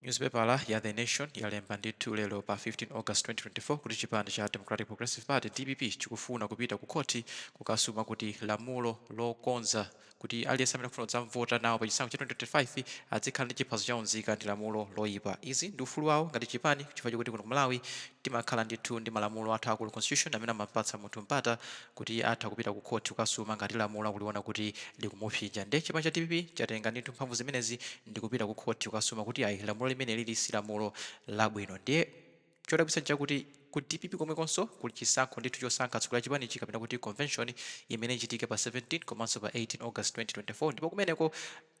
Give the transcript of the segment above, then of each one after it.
Newspaper ya The Nation yalemba ndithu lero pa 15 August 2024 kuti chipani cha Democratic Progressive Party, DPP, chikufuna kupita ku khoti kukasuma kuti lamulo lokonza kuti aliyense amene akufuna kudzavota nawo pa chisankho cha 2025 azikhala ndi chiphaso cha unzika ndi lamulo loyipa. Izi ndi ufulu wawo ngati chipani, chifukwa chokuti kuno ku Malawi timakhala ndithu ndi malamulo athu akulu, constitution, amene amapatsa munthu mpata kuti atha kupita ku khoti kukasuma ngati lamulo akuliona kuti likumupsinja. Nde chipani cha DPP chatenga ndithu mphamvu zimenezi ndi kupita ku khoti kukasuma kuti ayi, lamulo limene lili si lamulo labwino. Ndiye chodabwitsa nchakuti ku DPP komwekonso kuli chisankho ndithu chosankha atsogoleri a chipanichi, kapena kuti convention, imene ichitike pa 17 komanso pa 18 August 2024. Ndipo kumeneko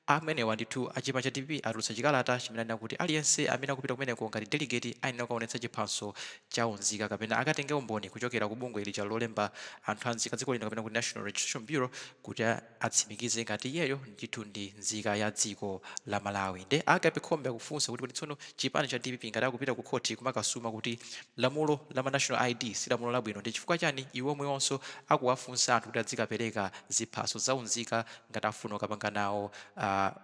amenewa ndithu achipani cha DPP atulutsa chikalata chimene anena kuti aliyense amene akupita kumeneko ngati delegate ayenera kukaonetsa chiphaso cha unzika kapena akatenge umboni kuchokera ku bungwe lija lolemba anthu anzika dziko lino, kapena kuti National Registration Bureau, kuti atsimikize ngati iyeyo ndithu ndi nzika ya dziko la Malawi. Nde Agape Khombe akufunsa kuti tsono chipani cha DPP ngati akupita ku khoti kumakasuma kuti lamulo la ma national ID si lamulo labwino, ndi chifukwa chani iwo omwewonso akuwafunsa anthu kuti adzikapereka ziphaso za unzika ngati afuna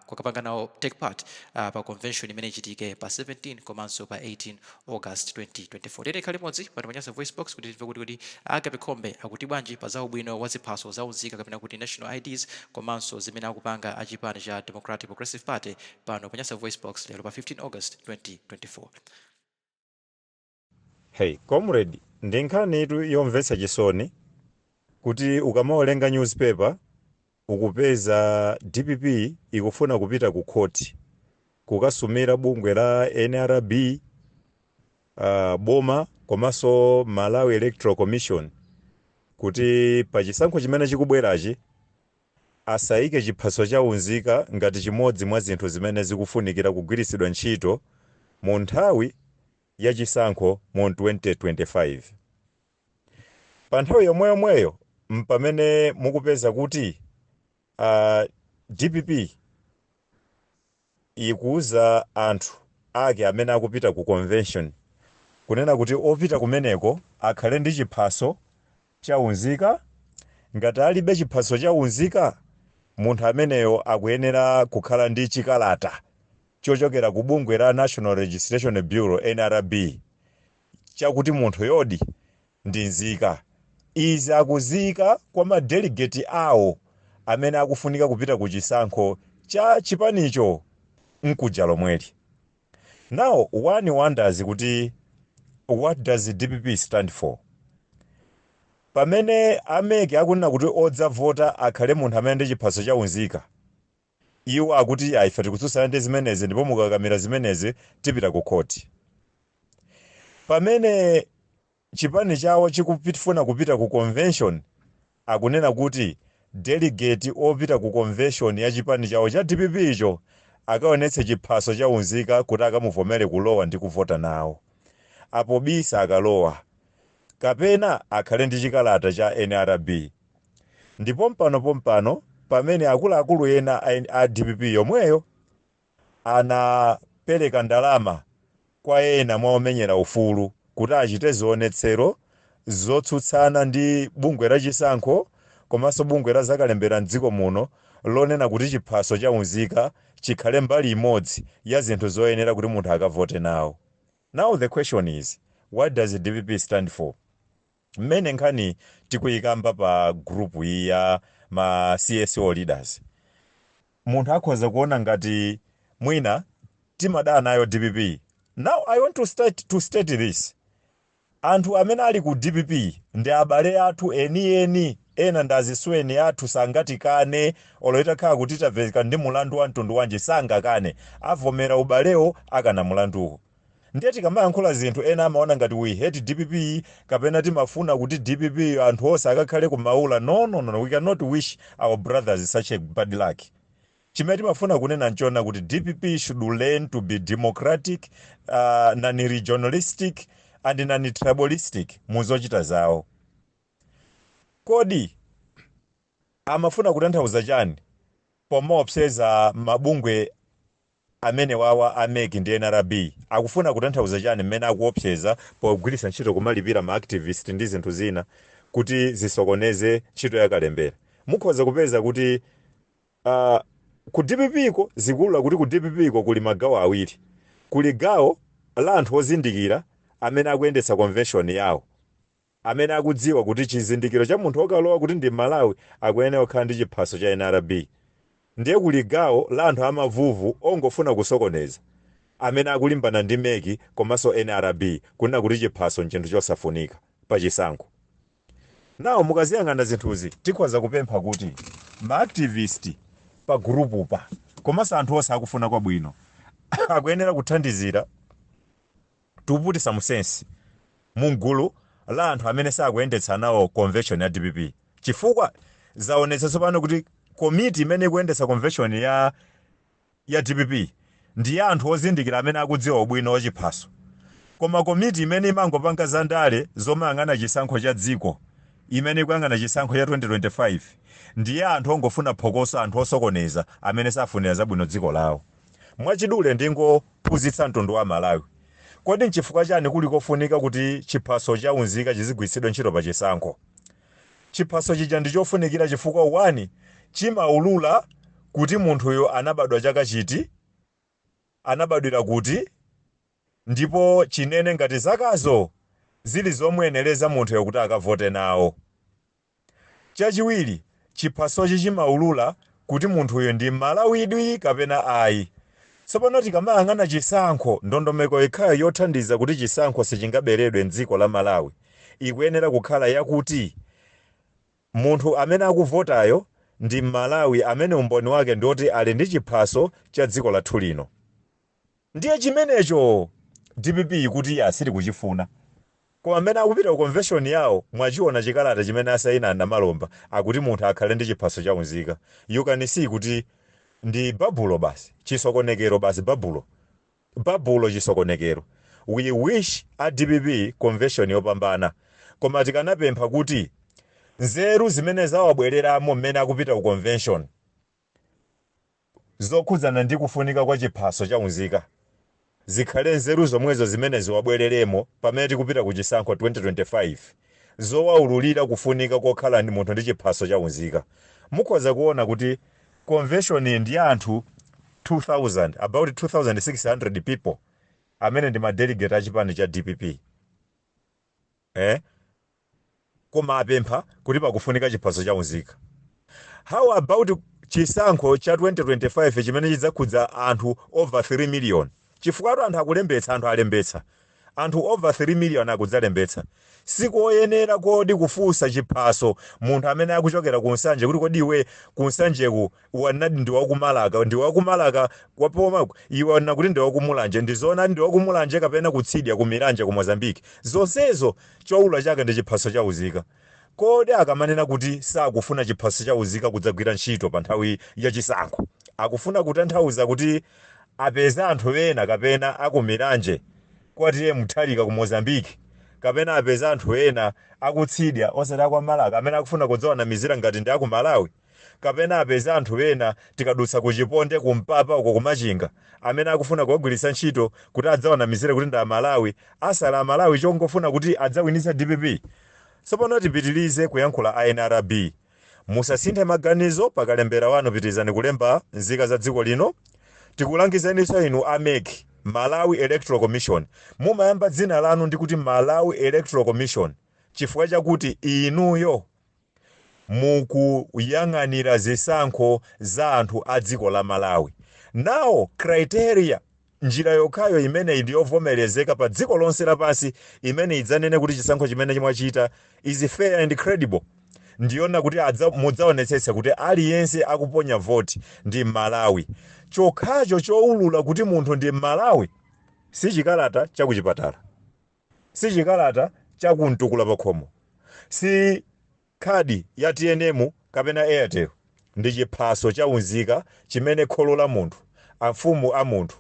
kukapanga nawo take part pa convention imene ichitike pa 17 komanso pa 18 August 2024? Tiyeni tikhale limodzi pano pa Nyasa Voice Box kuti timve kuti Agape Khombe akuti bwanji pa za ubwino wa ziphaso za unzika, kapena kuti national IDs, komanso zimene akupanga achipani cha Democratic Progressive Party, pano pa Nyasa Voice Box lero pa 15 August 2024. Hey comrade, ndi nkhanitu yomvetsa chisoni kuti ukamawerenga newspaper ukupeza DPP ikufuna kupita ku khoti kukasumira bungwe la NRB, boma komanso Malawi Electoral Commission kuti pa chisankho chimene chikubwerachi asayike chiphaso cha unzika ngati chimodzi mwa zinthu zimene zikufunikira kugwiritsidwa ntchito mu nthawi ya chisankho mu 2025. Pa nthawi yomweyomweyo mpamene mukupeza kuti DPP ikuuza anthu ake amene akupita ku convention kunena kuti opita kumeneko akhale ndi chiphaso cha unzika. Ngati alibe chiphaso cha unzika, munthu ameneyo akuyenera kukhala ndi chikalata chochokera ku bungwe la National Registration Bureau, NRB, chakuti munthu yodi ndi nzika. Izi akuziyika kwa ma delegate awo amene akufunika kupita ku chisankho cha chipanicho mkuja lomweli. Now one wonders kuti what does DPP stand for pamene a MEC akunena kuti odzavota akhale munthu amene ndi chiphaso cha unzika? Iwo akuti ife tikutsutsana ndi zimenezi, ndipo mukakamira zimenezi tipita ku khoti. Pamene chipani chawo chikufuna kupita ku convention, akunena kuti delegate opita ku convention ya chipani chawo cha DPP icho akaonetse chiphaso cha unzika kuti akamuvomere kulowa ndi kuvota nawo, apo bisa akalowa kapena akhale ndi chikalata cha NRB. Ndipo mpano pompano pamene akuluakulu ena a DPP yomweyo anapereka ndalama kwa ena mwa omenyera ufulu kuti achite zionetsero zotsutsana ndi bungwe la chisankho komanso bungwe la zakalembera mdziko muno lonena kuti chiphaso cha unzika chikhale mbali imodzi ya zinthu zoyenera kuti munthu akavote nawo. Now the question is, what does DPP stand for? Mmene nkhani tikuyikamba pa group iyi ya ma CSO leaders, munthu akhoza kuona ngati mwina timadana nayo DPP. Now I want to state this: anthu amene ali ku DPP ndi abale athu enieni, ena ndi azisweni athu, sangatikane. Olo itakhala kuti tapezeka ndi mulandu wa mtundu wanji, sangakane, avomera ubalewo, akana mulanduwo. Ndiye tikamayankhula zinthu, ena amaona ngati we hate DPP kapena timafuna kuti DPP anthu onse akakhale kumaula. No, no, no, we cannot wish our brothers such a bad luck. Chimene timafuna kunena nchona kuti DPP should learn to be democratic, non-regionalistic and non-tribalistic mu zochita zawo. Kodi amafuna kutanthauza chani pomaopseza mabungwe amene wawa a MEC ndi NRB? Akufuna kutanthauza chani mmene akuopseza pogwiritsa ntchito kumalipira ma activist ndi zinthu zina kuti zisokoneze ntchito yakalembera? Mukhoza kupeza kuti ku DPP ko zikulula kuti ku DPP ko kuli magawo awiri. Kuli gawo la anthu ozindikira amene akuyendetsa convention yawo, amene akudziwa kuti chizindikiro cha munthu wokalowa kuti ndi Malawi akuyenera kukhala ndi chiphaso cha NRB. Ndiye kuli gawo la anthu amavuvu ongofuna kusokoneza amene akulimbana ndi MEC komanso NRB kunena kuti chiphaso nchinthu chosafunika pa chisankho. Nawo mukaziyang'ana zinthuzi, tikhoza kupempha kuti ma activist pa group pa komanso anthu onse akufuna kwabwino akuyenera kuthandizira to put some sense mugulu la anthu amene sakuyendetsa nawo convention ya DPP, chifukwa zaonetsa tsopano kuti komiti imene ikuyendetsa convention ya DPP ndi ya anthu ozindikira amene akudziwa ubwino wa chiphaso, koma komiti imene imangopanga zandale zomayang'ana chisankho cha dziko, imene ikuyang'ana chisankho cha 2025, ndiye anthu ongofuna phokoso, anthu osokoneza amene safunira zabwino dziko lawo. Mwachidule, ndingophunzitsa mtundu wa Malawi: kodi nchifukwa chani kuli kofunika kuti chiphaso cha unzika chizigwiritsidwa ntchito pa chisankho? Chiphaso chija ndi chofunikira chifukwa 1, chimaulula kuti munthuyo anabadwa chaka chiti, anabadwira kuti, ndipo chinene ngati zakazo zili zomuyenereza munthuyo kuti akavote nawo. Chachiwiri, chiphasochi chimaulula kuti munthuyo ndi Malawidi kapena ayi. Tsopano tikamayang'ana chisankho, ndondomeko ikhayo yothandiza kuti chisankho sichingaberedwe mdziko la Malawi ikuyenera kukhala yakuti munthu amene akuvotayo ndi Mmalawi amene umboni wake ndiwoti ali ndi chiphaso cha dziko lathu lino. Ndiye chimenecho DPP ikuti iye asili kuchifuna, koma amene akupita ku convention yawo, mwachiona chikalata chimene asayina a Namalomba, akuti munthu akhale ndi chiphaso cha unzika. You can see kuti ndi babulo basi, chisokonekero basi, babulo, babulo, chisokonekero. We wish a DPP convention yopambana, koma tikanapempha kuti nzeru zimene zawabwereramo mmene akupita ku convention zokhudzana ndi kufunika kwa chiphaso cha unzika zikhale nzeru zomwezo zimene ziwabwereremo pamene tikupita ku chisankho 2025, zowaululira kufunika kokhala ndi munthu ndi chiphaso cha unzika. Mukhoza kuona kuti convention ndi anthu 2000, about 2600 people amene ndi madelegate achipani cha DPP, eh? Koma apempha kuti pakufunika chiphaso cha unzika. How about chisankho cha 2025 chimene chidzakhudza anthu over 3 million? Chifukwa anthu akulembetsa, anthu alembetsa, anthu over 3 million akudzalembetsa. Sikoyenera kodi kufunsa chiphaso munthu amene akuchokera ku Nsanje kuti, "Kodi iwe ku Nsanjeku wanadi ndi wakumalaka, ndi wakumalaka kwapoma? Iwe wanena kuti ndi wakumulanje, ndizoonadi ndi wakumulanje kapena kutsidya ku Milanje ku Mozambique?" Zonsezo chowulula chake ndi chiphaso cha unzika. Kodi akamanena kuti sakufuna chiphaso cha unzika kudzagwira ntchito pa nthawi yachisankho, akufuna kutanthauza kuti apeze anthu ena kapena akuMilanje kwatiye Mutharika ku Mozambique, kapena apeze anthu ena akutsidya osati akwamalaka amene akufuna kudzawanamizira ngati ndi aku Malawi, kapena apeze anthu ena tikadutsa ku Chiponde, kumpapa uko, kumachinga, amene akufuna kuwagwiritsa ntchito kuti adzawanamizire kuti ndi Amalawi, asala Amalawi, chongofuna kuti adzawinitsa DPP? Tsopano tipitirize kuyankhula. A NRB, musasinthe maganizo pakalembera wanu, pitirizani kulemba nzika za dziko lino. Tikulangizeninso inu a MEC, Malawi Electoral Commission. Mumayamba dzina lanu ndi kuti Malawi Electoral Commission chifukwa chakuti inuyo mukuyang'anira zisankho za anthu a dziko la Malawi. Nawo criteria, njira yokhayo imeneyi ndi yovomerezeka pa dziko lonse lapansi imene idzanene kuti chisankho chimene mwachita is fair and credible, ndiyona kuti mudzaonetsetse kuti aliyense akuponya voti ndi Mmalawi. Chokhacho chowulula kuti munthu ndi Mmalawi si chikalata chakuchipatala, si chikalata chakumtukula pakhomo, si khadi ya TNM kapena Airtel. Ndi chiphaso cha unzika chimene kholo la munthu, amfumu a munthu,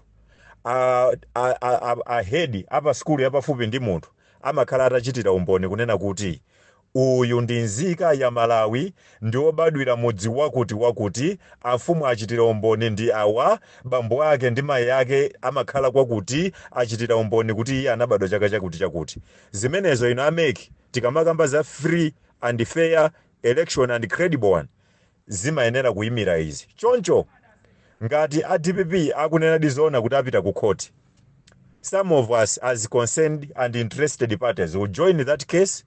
a head apa sukulu yapafupi ndi munthu amakhala atachitira umboni kunena kuti uyu ndi nzika ya Malawi, ndi wobadwira mudzi wakuti wakuti, amfumu achitira umboni ndi awa, bambo ake ndi mayi ake amakhala kwakuti, achitira umboni kuti iye anabadwa chaka chakuti chakuti. Zimenezo ino a MEC, tikamakamba za free and fair election and credible one, zimayenera kuyimira izi. Choncho ngati a DPP akunena zoona kuti apita ku khoti, Some of us as concerned and interested parties will join that case,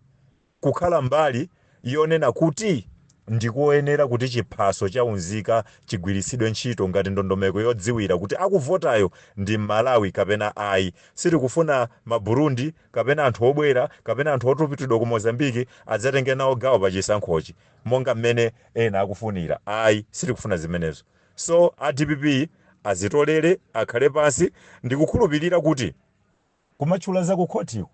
kukhala mbali yonena kuti ndikoyenera kuti chiphaso cha unzika chigwiritsidwe ntchito ngati ndondomeko yodziwira kuti akuvotayo ndi Mmalawi kapena ayi. Sitikufuna Maburundi kapena anthu obwera kapena anthu otupitidwa ku Mozambiki adzatenge nawo gawo pa chisankhochi monga mmene ena akufunira. Ayi, sitikufuna zimenezo. So a DPP azitolere, akhale pansi. Ndikukhulupirira kuti kumatchula za kukhotiko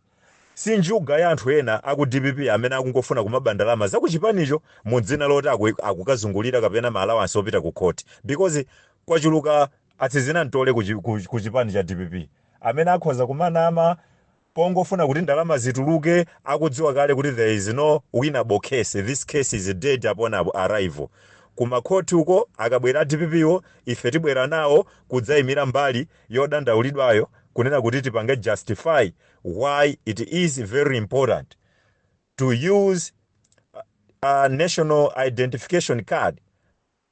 si njuga ya anthu ena aku DPP amene akungofuna kumaba ndalama zakuchipanicho mu dzina loti akukazungulira kapena ma allowance opita ku court, because kwachuluka atsizina mtole ku chipani cha DPP amene akhoza kumanama pongofuna kuti ndalama zituluke, akudziwa kale kuti there is no winnable case. This case is dead upon arrival kumakhoti uko. Akabwera a DPP wo, ife tibwera nawo kudzayimira mbali yodandaulidwayo, kunena kuti tipange justify why it is very important to use a national identification card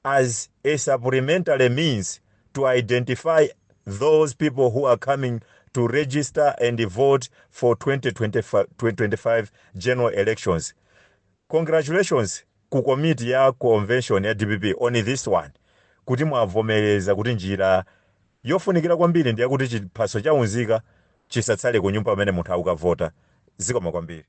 as a supplementary means to identify those people who are coming to register and vote for 2025, 2025 general elections. Congratulations ku committee ya convention ya DPP on this one, kuti mwavomereza kuti njira yofunikira kwambiri ndiyakuti chiphaso cha unzika chisatsale ku nyumba pamene munthu akukavota. Zikoma kwambiri.